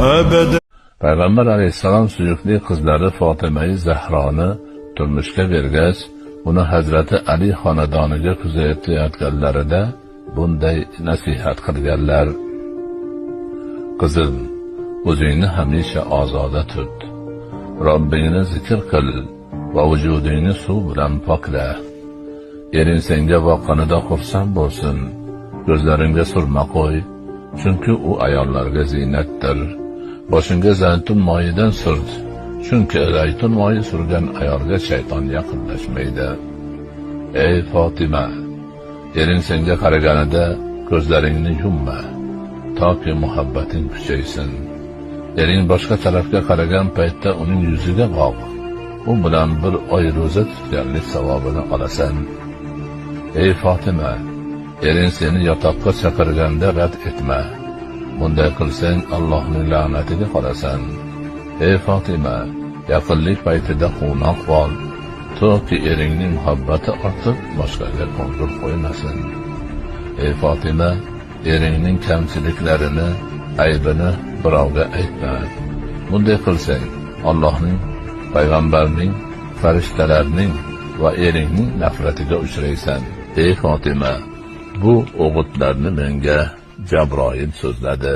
أبدا. Payg'ambar alayhissalom suyukli qizlari Fotimai Zahroni turmushga bergach, uni Hazrati Ali xonadoniga kuzatayotganlarida bunday nasihat qilganlar: Qizim, o'zingni hamisha ozoda tut. Robbingni zikr qil va vujudingni suv bilan pokla. Ering senga boqqanida xursand bo'lsin. Ko'zlaringga surma qo'y, chunki u ayollarga ziynatdir. Boshingga zaytun moyidan surt, chunki zaytun moyi surgan ayolga shayton yaqinlashmaydi. Ey Fotima, ering senga qaraganida ko'zlaringni yumma, toki muhabbating kuchaysin. Ering boshqa tarafga qaragan paytda uning yuziga boq. U bilan bir oy ro'za tutganlik savobini olasan. Ey Fotima, ering seni yotoqqa chaqirganda rad etma. Bunday qilsang Allohning la'natiga qolasan. Ey Fotima, yaqinlik paytida quvnoq bo'l, toki eringning muhabbati ortib boshqaga ko'ngil qo'ymasin. Ey Fotima, eringning kamchiliklarini, aybini birovga aytma. Bunday qilsang Allohning, payg'ambarning, farishtalarning va eringning nafratiga uchraysan. Ey Fotima, bu o'g'itlarni menga Jabroil so'zladi.